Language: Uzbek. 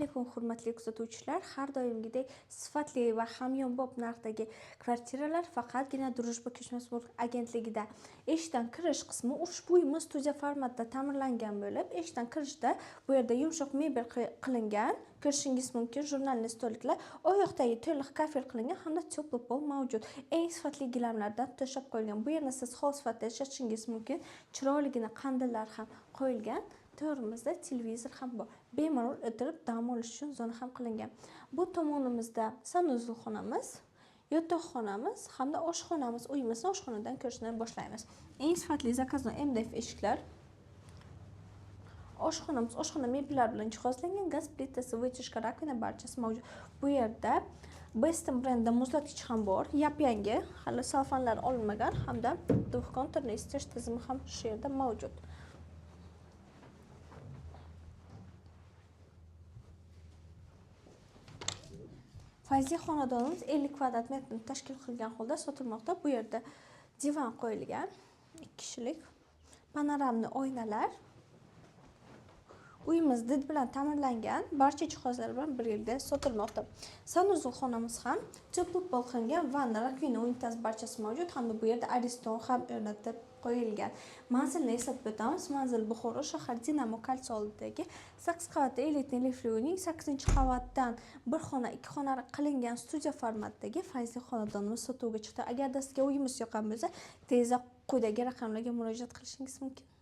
Alaykum hurmatli kuzatuvchilar. Har doimgidek sifatli va hamyonbop narxdagi kvartiralar faqatgina Drujba ko'chmas mulk agentligida. Eshikdan kirish qismi ushbu uyimiz studiya formatda ta'mirlangan bo'lib, eshikdan kirishda bu yerda yumshoq mebel qilingan, ko'rishingiz mumkin jurnalli stoliklar, oyoqdagi to'liq kafel qilingan hamda tepli pol mavjud. Eng sifatli gilamlardan to'shab qo'yilgan. Bu yerni siz hol sifatida ishlatishingiz mumkin. Chiroyligina qandillar ham qo'yilgan. To'rimizda televizor ham bor. Bemalol o'tirib dam olish uchun zona ham qilingan. Bu tomonimizda sanuzul xonamiz, yotoqxonamiz hamda oshxonamiz. Uyimizni oshxonadan ko'rishni boshlaymiz. Eng sifatli zakaznoy MDF eshiklar. Oshxonamiz oshxona mebellari bilan jihozlangan, gaz plitasi, вытяжка, раковина barchasi mavjud. Bu yerda Beston brendida muzlatkich ham bor, yap-yangi, hali salfanlar olinmagan hamda двухконтурный isitish tizimi ham shu yerda mavjud. Fayzli xonadonimiz 50 kvadrat metrni tashkil qilgan holda sotilmoqda. Bu yerda divan qo'yilgan, 2 kishilik, panoramli oynalar. Uyimiz did bilan ta'mirlangan, barcha jihozlar bilan birgalikda sotilmoqda. Sanuzul xonamiz ham tepli pol qilingan, vanna, rakovina, unitaz barchasi mavjud hamda bu yerda Ariston ham o'rnatib qo'yilgan. Manzilni eslatib o'tamiz. Manzil Buxoro shahar Dinamo Kalsi oldidagi 8 qavatli elitli liftli uyning 8-qavatdan bir xona, 2 xona qilingan studiya formatidagi fayzli xonadonimiz sotuvga chiqdi. Agarda sizga uyimiz yoqqan bo'lsa, tezda quyidagi raqamlarga murojaat qilishingiz mumkin.